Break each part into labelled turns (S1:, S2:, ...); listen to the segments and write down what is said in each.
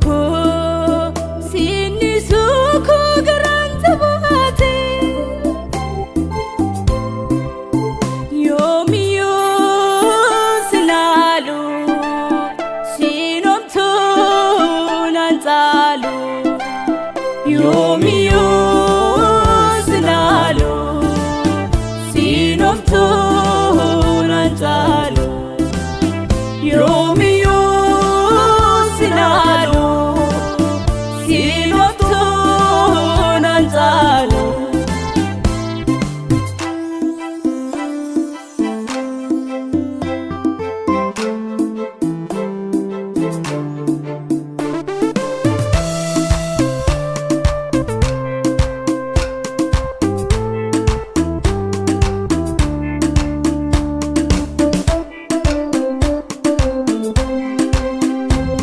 S1: Lubbuu koo siinnisuu koo garaan jabaate. Yoomiyyuu sinaalu sinomtuu naan caalu. Yoomiyyuu sinaalu sinomtuu naan caalu. Yoomiyyuu sinaalu sinomtuu naan caalu.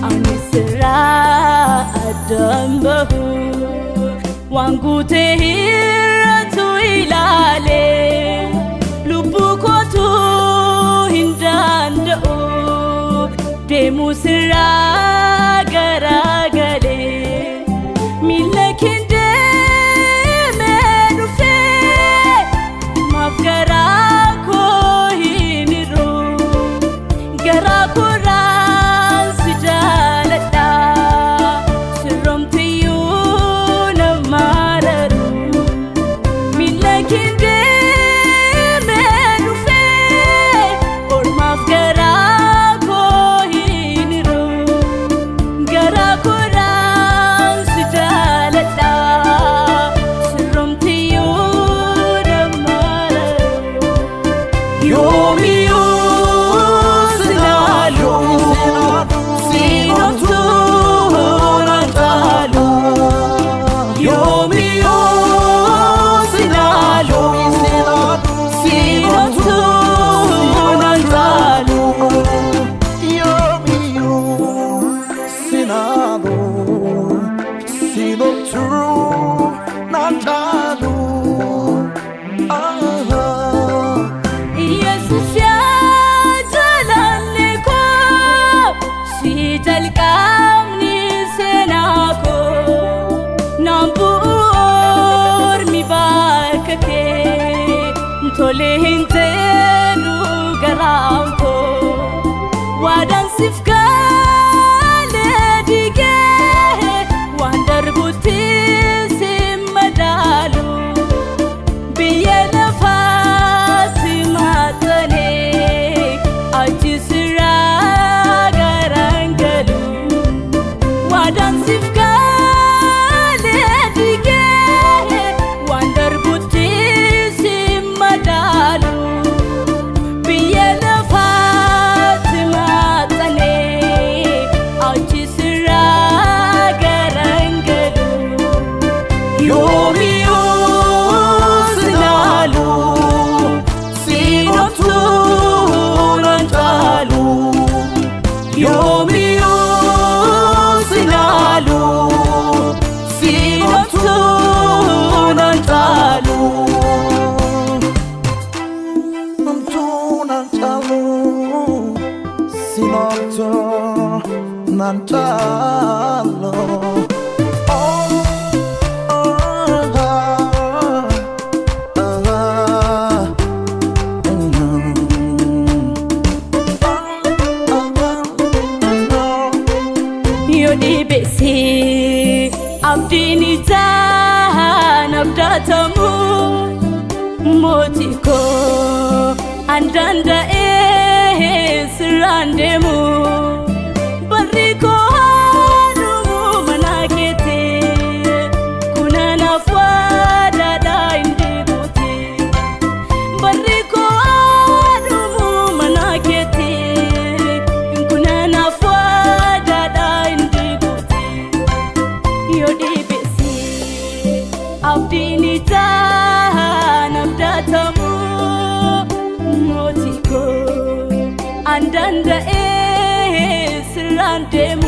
S1: Ani sirraa addaan bahu waan guutee hir'atu ilaale lubbuu kootu hin danda'u deemuu sirraa garagalee miila kee deemee dhufee maaf garaa koo hin hir'u. Garaa kooraan si jaaladha sirroomtiyyuu na mararu miila kee deemee dhufee ormaaf garaa koo hin hir'u. Garaa kooraan si jaaladha sirroomtiyyuu na mararu.
S2: Yoomiyyuu sinaalu sinomtuu naan caalu. Yoomiyyuu sinaalu sinomtuu naan caalu.
S3: Yoomiyyuu sinaalu sinomtuu naan caalu.
S1: Yesus yaa jaalalli koo si jalqabni seenaa koo naan bu'u ormi bakka kee tolee hin jedhu garaan koo waadaan siif galee diigee waan darbutti si madaalu. Biyya lafaa si maxxanee achi sirraa garaan galu. Waadaan siif galee diigee waan darbutti si madaalu. Biyya lafaa si maxxanee achi sirraa garaan galu.
S2: Yoomiyyuu sinaalu sinomtuu naan caalu. Yoomiyyuu sinaalu sinomtuu naan caalu.
S3: Sinomtuu naan caalu. Sinomtuu naan caalu. Oh, oh, ah, ah,
S1: Yoo dhibeesse abdiin ijaan abdatamu mootii koo an danda'ee sirraan deemu barri koo haadhumu mana keetti kunanaaf waadaadhaa hin deebi'uti. Barri koo haadhumu mana keetti kunanaaf waadaadhaa hin deebi'uti. Yoo dhibeesse abdiin ijaan abdatamu mootii koo an danda'ee sirraan deemu.